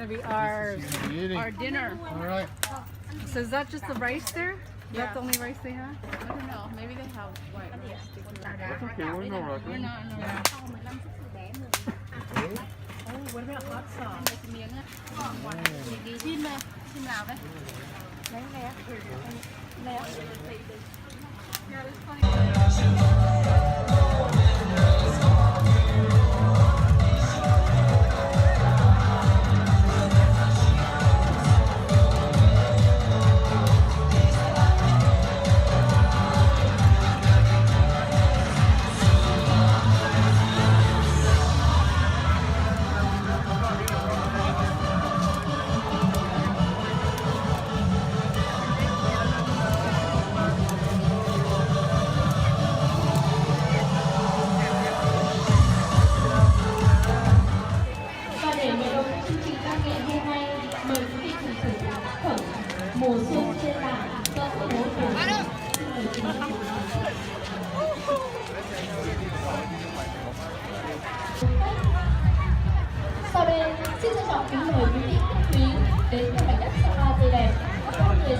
Gonna be our, our dinner. All right. So is that just the rice there? That's the only rice they have? I don't know. Maybe they have white rice. That's okay. We're not rushing. We're not in a rush. Oh, what about hot sauce? Chim, chim Lào đây. Và để mở đầu cho chương trình văn nghệ hôm nay, mời quý vị cùng thưởng thức tác phẩm Mùa xuân trên làng do cô Đỗ Hồng Nhung. Xin mời quý vị cùng thưởng thức. Sau đây, xin trân trọng kính mời quý vị khách quý đến thăm mảnh đất Sapa tươi đẹp. Con người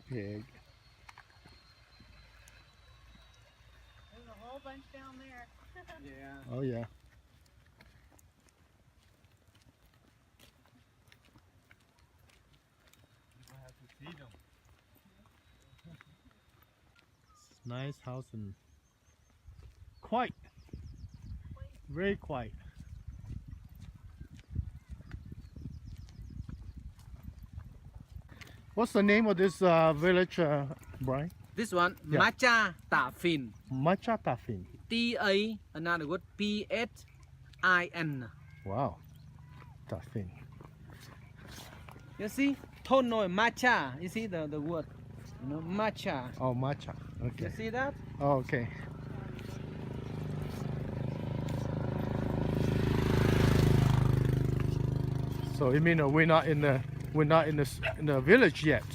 Pig. There's a whole bunch down there. Yeah. Oh, yeah. You don't have to see them. Nice house and quiet. Very quiet. What's the name of this uh, village, uh, Brian? This one, yeah. Macha Tafin. Macha Tafin. T A, another word, P H I N. Wow. Tafin. You see? Tono matcha. You see the, the word? You know, matcha. Oh, matcha. Okay. You see that? Oh, okay. So you mean uh, we're not in the we're not in the s- in the village yet?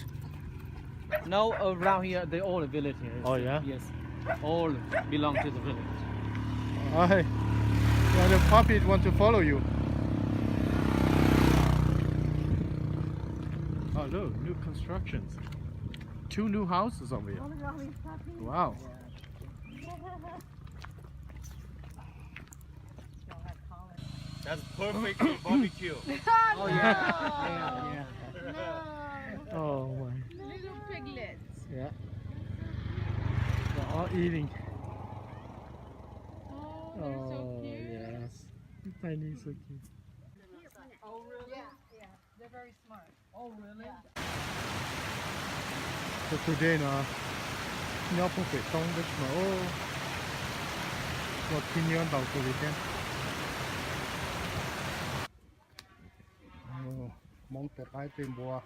No, around here, the old village here. Oh, yeah? Yes. All belong to the village. I, yeah, the puppy want to follow you. Oh, look, new constructions. Two new houses over here. Wow. That's perfect for barbecue. Oh, yeah. Yeah, yeah. No. Oh, my. Little piglets. Yeah. They're all eating. Oh, they're so cute. Yes. Tiny, so cute. Oh, really? Yeah, yeah. They're very smart. Tus tus dej no nyob puag pem toj tab sis mas ua khib nyiab ntau kawg li thiab. Hmoob tej qaib tej npua.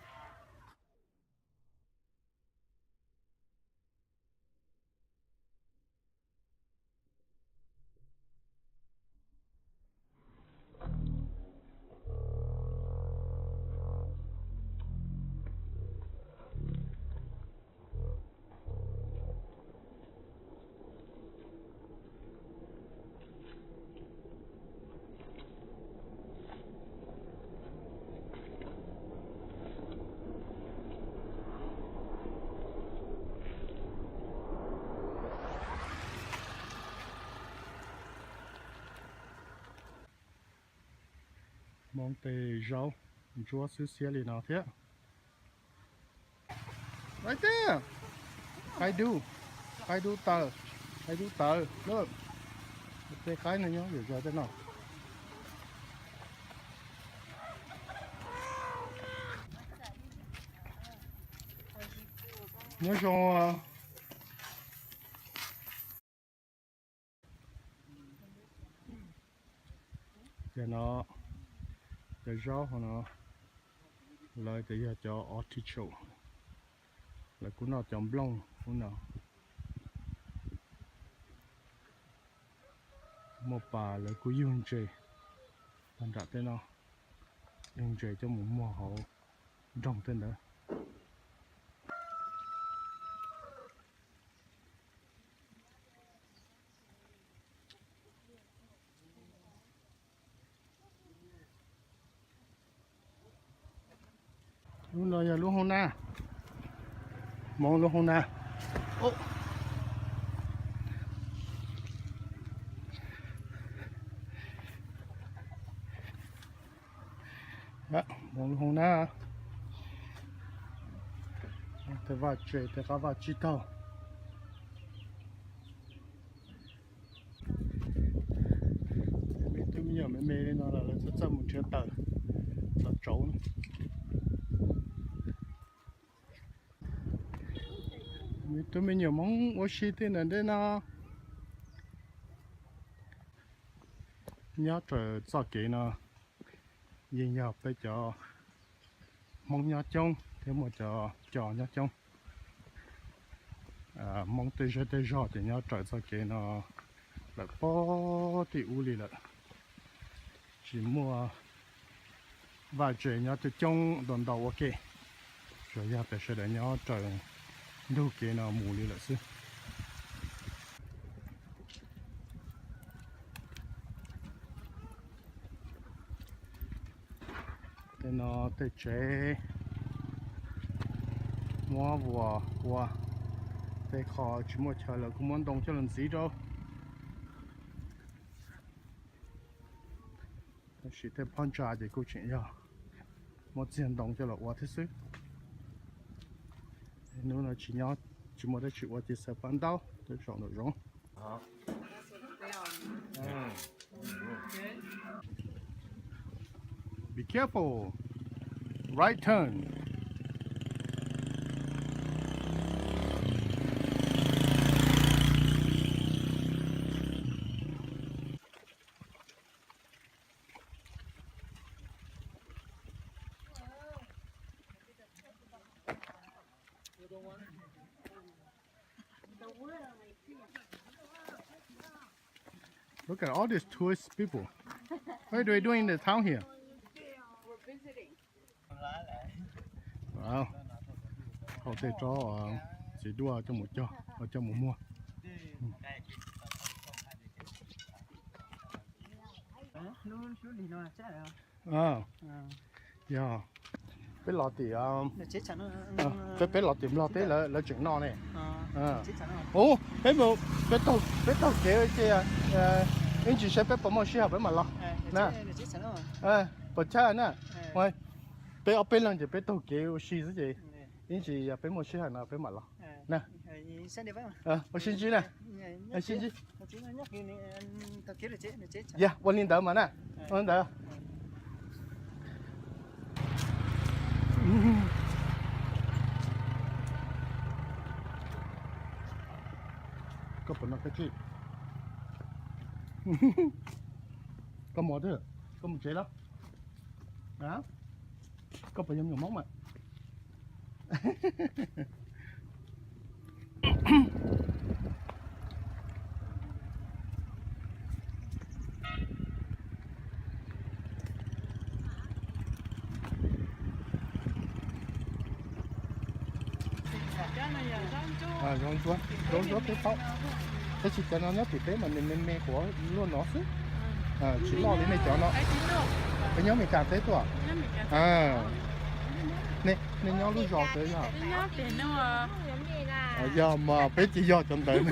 Hmoob tej zaub ntsuab xwb xiab li no thiab. Right there. Qaib dub, qaib dub tawv, qaib dub tawv. Look. Tej qaib no nyob zom zaws tej no. Nyob zoo. Cov no, cov zaub hauv no, lawv tias yog cov artichoke, lawv kuj noj cov nplooj ub no. Muaj pas lawv kuj yug ntses tag nram tej no, yug ntses coj mus muag hauv nroog tej ntawd. Lub no yog lub hoob nab, Hmoob lub hoob nab. Hmoob lub hoob nab, tej vaj tse tej qab vaj tsib taug. Me tub me nyuam me me li no los lawv txawj txawj mus nrhiav taws los tsauv. Me tub me nyuam Hmoob ua si tej ntawm ntej no. Nyob raws txoj kev no yeej yog peb cov Hmoob nyob coob thiab muaj cov co nyob coob. Hmoob tej zej tej zog ces nyob raws txoj kev no lawm puag tim ub li lawm. Tsis muaj vaj tse nyob coob coob ntau ntau ua ke, tsuas yog tias sawv daws nyob raws ntug kev no mus li lawm xwb. Tej no tej tsev, Muab vuas ua, tej qho tsis muaj chaw lawv kuj muab ntoo coj los ntxiv rau. Tab sis tej phab ntsa ces kuj tseem yog muab txiag ntoo coj los ua thiab xwb. Hnub no tsis nyob, tsis muaj dab tsi ua ces xaws paj ntaub tej zaum nraum zoov. Be careful. Right turn. Look at all these tourist people. What are they doing in the town here? We're visiting. Wow. Thauj tej tsob txiv duaj coj mus cog, coj mus muag. Yog peb los tim, peb, peb los tim Nplog teb lawv tseem noj ne. Ub, peb, peb taug kev ces ib ntsis saib peb puas muaj sij hawm peb mam los na. Puas chaj na. Peb ob peb leeg ces peb taug kev ua si xwb ces ib ntsis yog peb muaj sij hawm no peb mam los na. Ua si ntsib na. Ua si ntsib. Yog ua li ntawd mas na. Ua li ntawd. Koj puas noj koj tsis? Koj mus twg? Koj mus tsev los? Koj puas yog me nyuam Hmoob mas? Zaub ntsuab, zaub ntsuab peb paub, tab sis cov no nyob tim peb mas nws me me quav luaj no xwb, tsis loj li nej cov no. Peb nyob Amelikas teb tuaj. Nej nyob lub zos twg yog? Yog mas peb ces yog cov ntawd.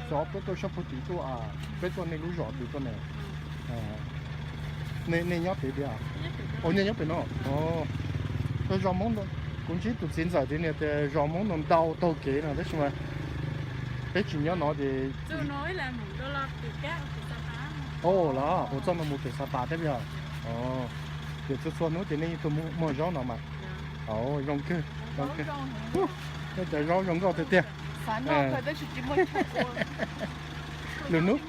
Xyov peb tuaj sab pug tim tuaj, peb tuaj nej lub zos twg tuaj ne? Nej nyob pem tiag? Ua nej nyob pem no. Zos Hmoob, kuv ntsib tus txiv ntxawm tias nws tias zos Hmoob no ntau taug kev no tab sis mas peb tsis nyob no ces. Los ua txoj no mus pem Xab Pas thiab yog? Ces txhua txhua hnub ces nej yeej tuaj muag zaub no mas. Zoo kawg, zoo kawg. Nej cov zaub zoo nkauj tiag tiag. Lwm hnub,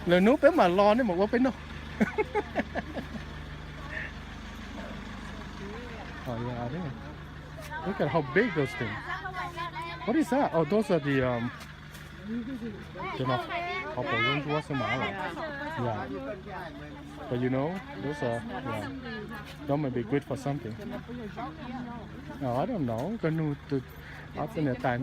lwm hnub peb mam los nej mam ua peb noj. Look at how big those things. What is that? Oh, those are the, um, Cov no qhov pom zoo ntsuab xwb mas lawm. Yeah. But you know, those are, yeah. Those may be good for something. Oh, I don't know. Koj nug tus ob tug niam tais.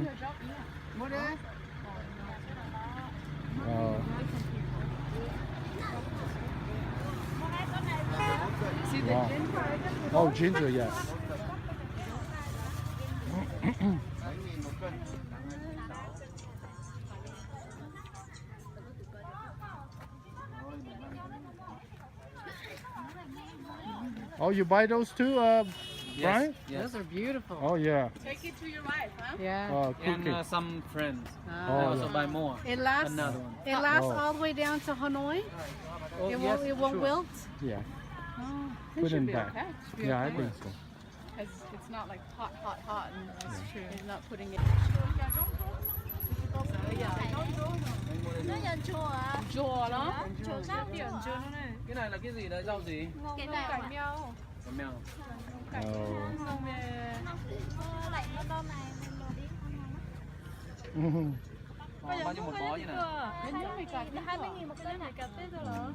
Oh, ginger, yes. Oh, you buy those too, uh, Brian? Yes. Those are beautiful. Oh, yeah. Take it to your wife, huh? Yeah. Uh, and cooking. Uh, some friends. Oh, also buy more. It lasts. Another one. It lasts all the way down to Hanoi. Oh, it won't, yes, it won't wilt. Yeah. Oh, put in back. It should be okay. It should be okay. Yeah, I think so. 'Cause it's not like hot, hot, hot, and it's true. He's not putting it. Ntsuag los? Cái này là cái gì đây, rau gì? Cái này à? Cà mèo. Cà mèo. Ồ. Xong rồi. Lạnh nó đâu này, mình luộc đi ăn nó. Bao nhiêu một bó vậy này? Hai mươi nghìn một cân hả? Hai mươi nghìn một cân hả? Cái này ngon lắm.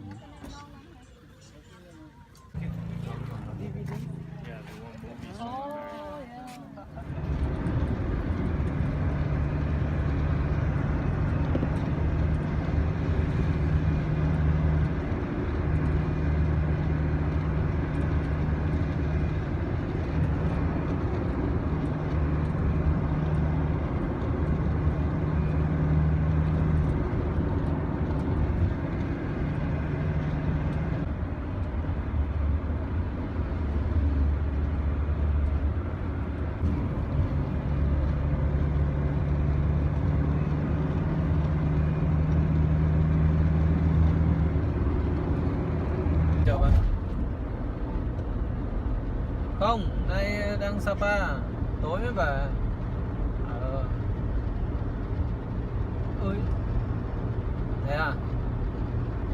Đang Sapa, tối mới về. Ờ. Ui. Thế à?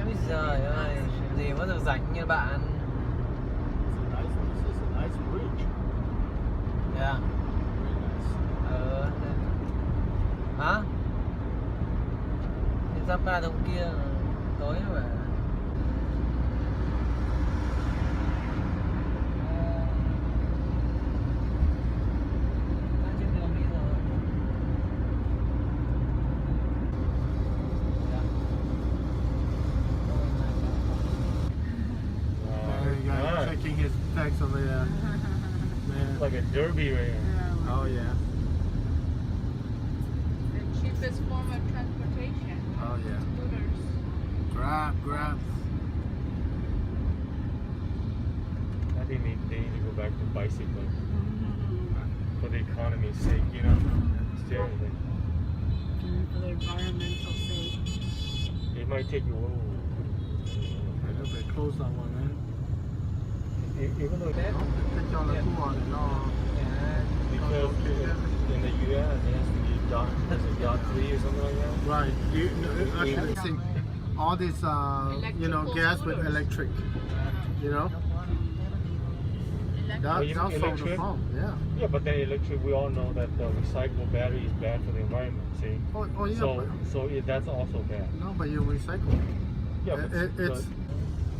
Bây giờ ơi, gì có được rảnh như bạn? It's a nice, this is a nice bridge. Yeah. Very nice. Ờ. Hả? Thì Sapa trong kia tối mà. There you go, checking his tax over there. Man. Like a Derby right here. Oh, yeah. The cheapest form of transportation. Oh, yeah. Scooters. Grab, grab. I think they, they need to go back to bicycling for the economy's sake, you know? It's the only thing. And for the environmental sake. It might take you a little. Phải, phải close that one, man. Even though, because in the U S it has to be dot, is it dot three or something like that? Right. You, no, actually, see, all this, uh, you know, gas with electric, you know? That, that solves the problem, yeah. Yeah, but then electric, we all know that the recyclable battery is bad for the environment, see? Oh, oh, yeah. So, so it, that's also bad. No, but you recycle. Yeah, but it's,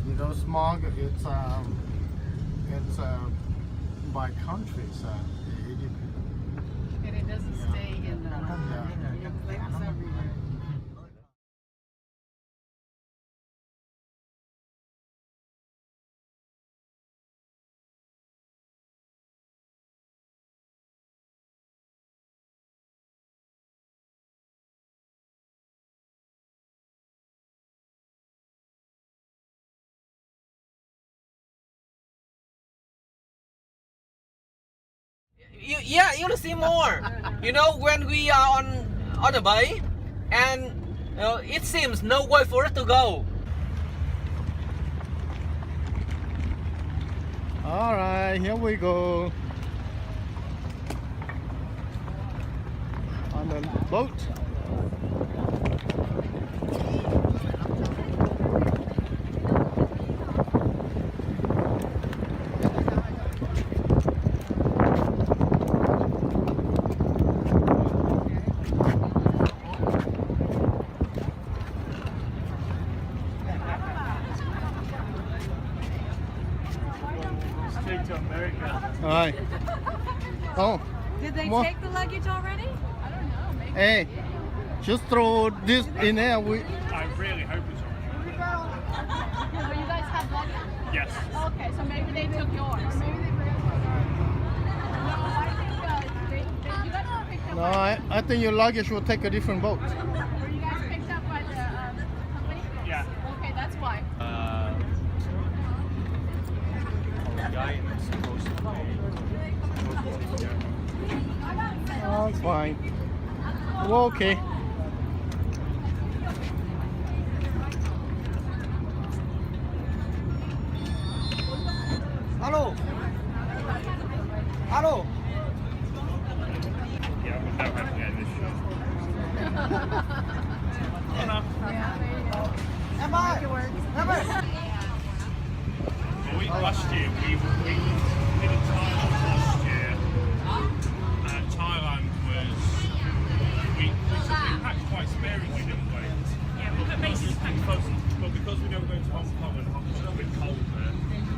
you know, smog, it's, um, it's, uh, by countries, uh, it, it, and it doesn't stay in the, yeah, it affects everywhere. You, yeah, you'll see more. You know, when we are on on the bay, and uh, it seems no way for us to go. All right, here we go. On the boat. All right. Oh. Did they take the luggage already? I don't know. Maybe. Hey, just throw this in there. We I really hope it's all. Oh, you guys have luggage? Yes. Okay, so maybe they took yours. Maybe they grabbed yours. No, I think, uh, they, they, you guys were picked up. No, by I, I think your luggage will take a different boat. Were you guys picked up by the, um, company? Yeah. Okay, that's why. Uh, guy is supposed to be, supposed to be here. Oh, it's fine. We're okay. Alo. Alo. Em ơi, em ơi. Well, we, last year we, we did a Thailand last year. Uh, Thailand was, we, we, we packed quite sparingly, didn't we? Yeah, we put basic packs on. Because, well, because we don't go to Hong Kong and Hong Kong's a bit cold there,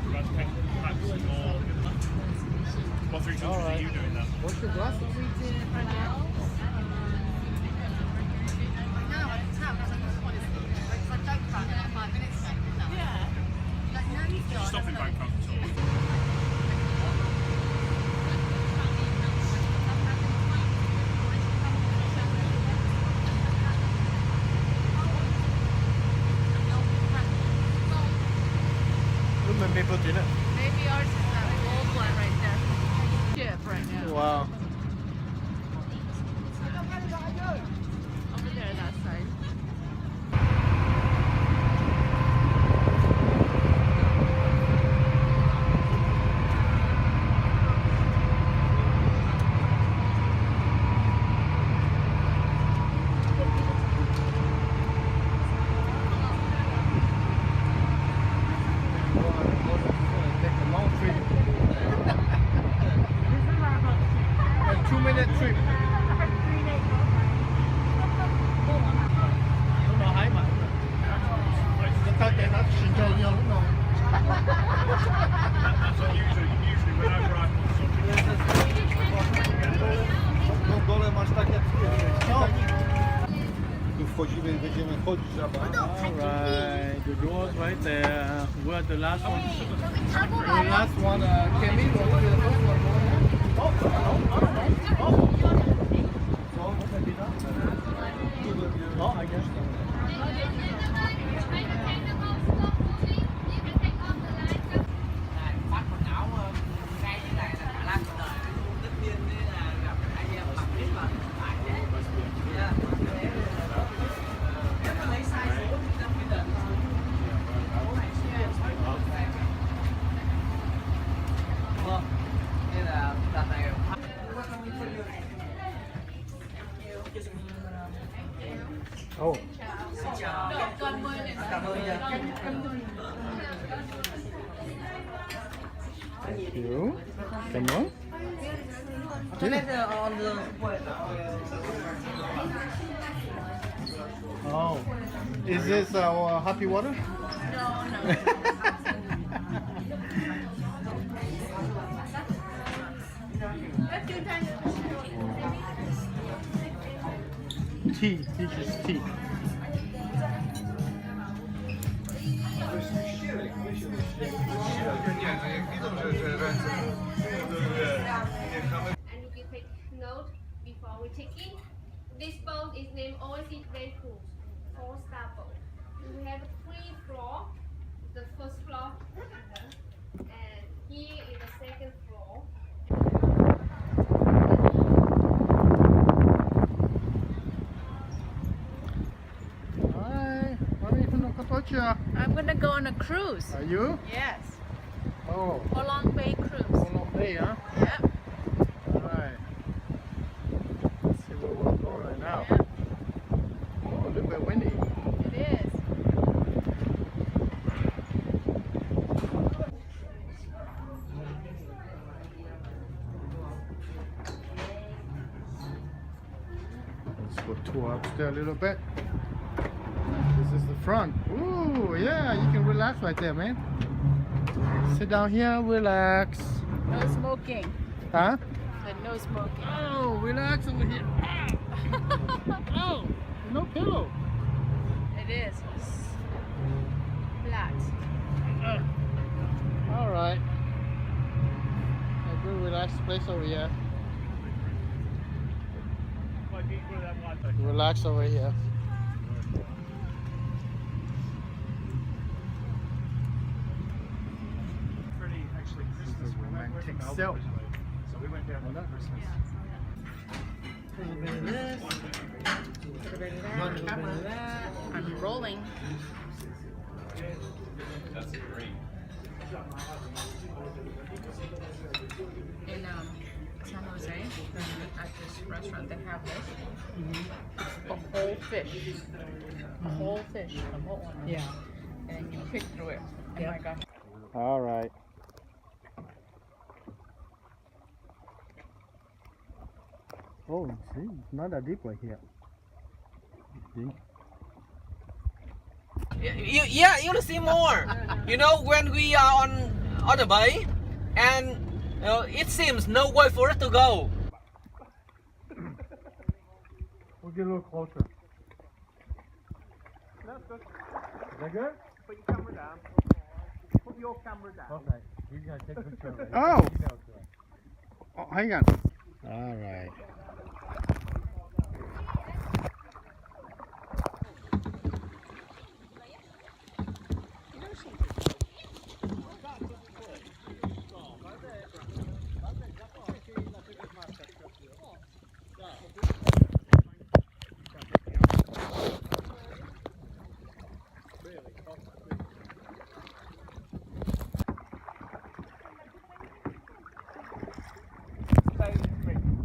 we had to pick packs and all. What three countries are you doing then? What's your glasses? We did Brazil. No, I didn't have, 'cause I just wanted to, 'cause I joked about it, like, five minutes ago, didn't I? Yeah. Like, no, you don't. Stop in Bangkok at all. Maybe ours is that gold one right there. Ship right now. Wow. Over there, that side. That trip. Lub no haib mas. Tsis tau ces no tsis nrog yog lub no. All right, the doors right there. We're the last one. The last one, uh, came in. We're the first one going in. Oh. Thank you. Come on. Oh, is this our happy water? No, no. Tea, this is tea. And if you take note, before we check in, this boat is named Oasis Veracruz, four star boat. We have three floor. The first floor, and here is the second floor. Hi, Mami, koj tuaj tsis? I'm gonna go on a cruise. Are you? Yes. Oh. Halong Bay cruise. Halong Bay, huh? Yep. All right. Let's see where we're going right now. Yep. Oh, look at Winnie. It is. Let's go tour upstairs a little bit. This is the front. Ooh, yeah, you can relax right there, man. Sit down here, relax. No smoking. Huh? Said no smoking. Oh, relax over here. Ah. Oh, no pillow. It is. Relax. Uh, all right. A good relaxed place over here. Relax over here. Pretty, actually, Christmas. This is a romantic silk. So we went down for Christmas. A little bit of this. A little bit of that. I'm rolling. That's a dream. In, um, San Jose, at this restaurant, they have this. A whole fish. A whole fish, a whole one. Yeah. And you pick through it. Oh my gosh. All right. Oh, see, it's not that deep right here. See? You, yeah, you'll see more. You know, when we are on other bay, and uh, it seems no way for us to go. We'll get a little closer. That's good. Is that good? Put your camera down. Put your camera down. Okay, he's gonna take a picture of it. Oh. Email it to us. Oh, hang on. All right.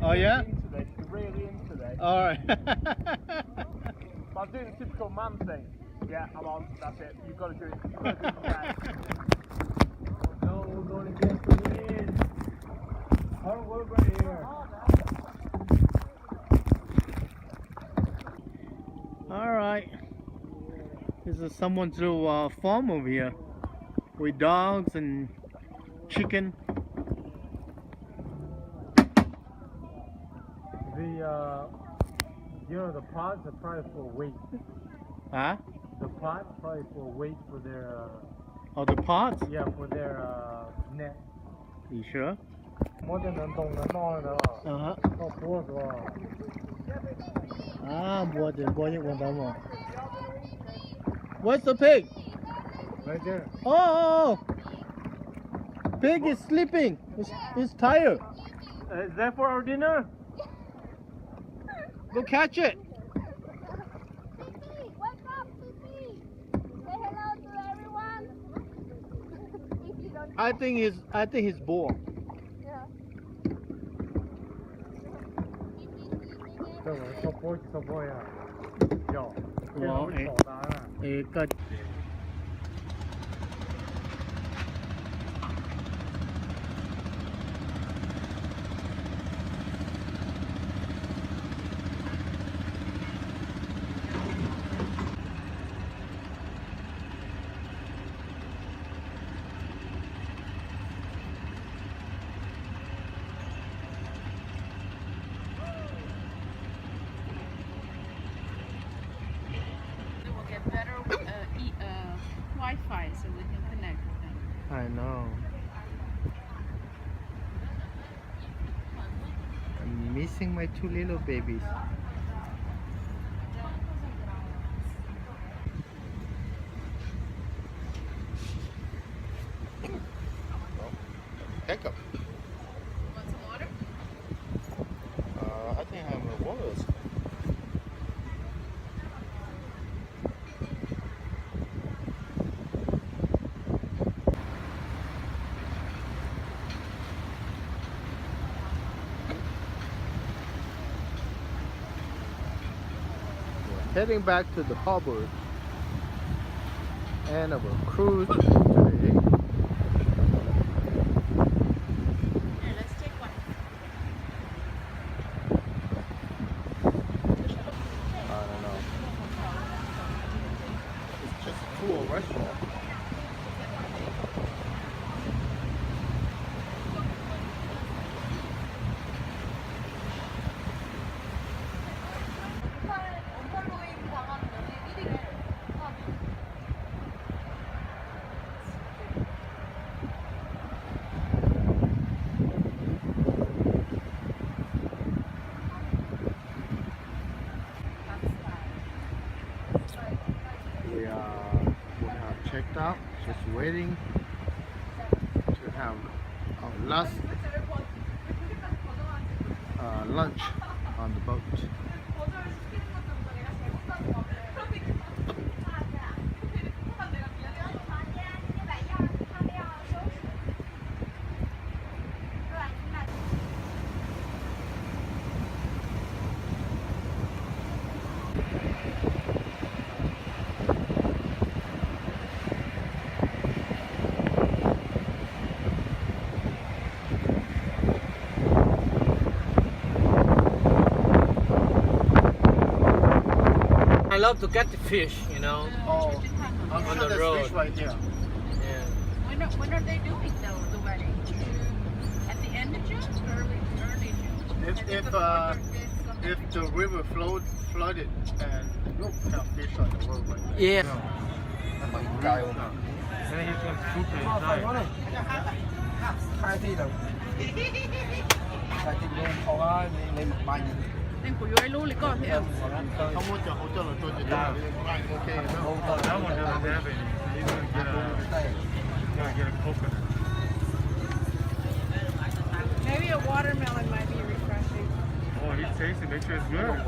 Oh, yeah? Into this, you're really into this. All right. I'm doing the typical man thing. Yeah, I'm on. That's it. You've got to do it. You've got to do it. No, we're going against the wind. Hard work right here. This is someone's little uh, farm over here with dogs and chicken. The uh, you know the pods are probably for weight. Huh? The pods probably for weight for their uh, Oh, the pods? Yeah, for their uh, net. You sure? Muab tej ntawd ntoo ntawd noj ntawd. Noj puab xwb. A, npua ces npua yeej ua ntawd mas. Where's the pig? Right there. Oh, oh, oh. Pig is sleeping. It's, it's tired. Is that for our dinner? Go catch it. Fifi, wake up, Fifi. Say hello to everyone. If you don't I think he's, I think he's bored. Yeah. Fifi sleeping in. Txhob pub, txhob pub ya. Yog. Ua, e, koj They will get better uh, e- uh, Wi-Fi so we can connect with them. I know. I'm missing my two little babies. Well, take up. Want some water? Uh, I think I have a water. We're heading back to the harbor. End of our cruise today. Here, let's take one. I don't know. It's just a cool restaurant. We are, we have checked out, just waiting to have our last uh, lunch on the boat. I love to get the fish, you know, Oh, I'm on sure the there's road. Fish right there. Yeah. When are, when are they doing though, the wedding? At the end of June? Early, early June. If, if, uh, if the river flowed, flooded and look, kind of fish on the road right there. Yeah. Ua li cas? Ua li cas? Khai tij lawm. Khai tij lawm, qhov, nej, nej mam pab nyiag. Kuv yuav ib lub li koj thiab. Koj muab cov hauv coj los rau ces tau. Maybe a watermelon might be refreshing. Oh, you taste it, make sure it's good.